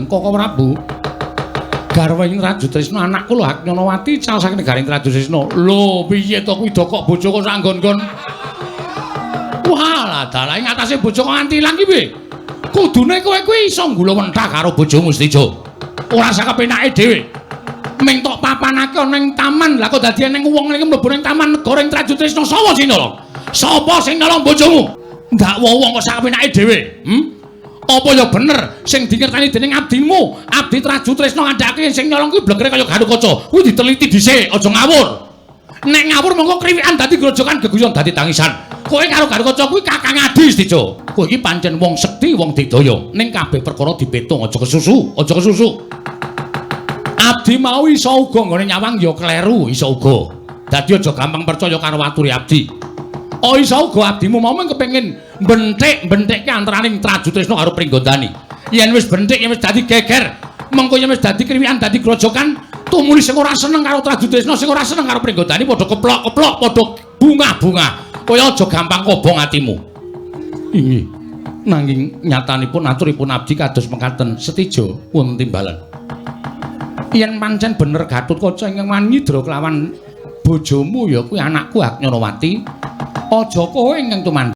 Koko Prabu. Garwa ing Rajutrisna anakku lho Haknyanawati cal saking negaring Rajutrisna. Lho piye to kuwi dokok bojo kok sak nggon-nggon. Wah, lah dalah ing atase bojo kok nganti ilang ki piye? Kudune kowe kuwi iso nggulawentah karo bojomu Setijo. Ora sakapenake dhewe. Ming tok papanake ana ing taman. Lah kok dadi eneng wong iki mlebu ning taman negara ing Rajutrisna sapa sing nyolong? Sapa sing nyolong bojomu? Ndakwa wong kok sakapenake dhewe. Apa ya bener sing dingertani dening abdimu? Abdi Trajutresna ngandhake sing nyolong kuwi blengkere kaya Gatotkaca. Kuwi diteliti dhisik, aja ngawur. Nek ngawur mongko kriwikan dadi grojokan geguyon dadi tangisan. Kowe karo Gatotkaca kuwi kakang adi Setijo. Kowe iki pancen wong sekti, wong digdaya. Ning kabeh perkara dipetung, aja kesusu, aja kesusu. Abdi mau iso uga nggone nyawang ya kleru, iso uga. Dadi aja gampang percaya karo aturi abdi. Oh iso uga abdimu mau mung kepengin benthik-benthikke antaraning Trajutresna karo Pringgondani. Yen wis benthik, yen wis dadi geger, mengko yen wis dadi kriwikan, dadi grojokan, tumuli sing ora seneng karo Trajutresna, sing ora seneng karo Pringgondani padha keplok-keplok, padha bungah-bungah. Kowe aja gampang kobong atimu. Inggih. Nanging nyatanipun aturipun abdi kados mekaten Setijo wonten timbalan. Yen pancen bener Gatotkaca ingkang manyidra kelawan bojomu ya kuwi anakku Haknyanawati, aja kowe ingkang tumandang.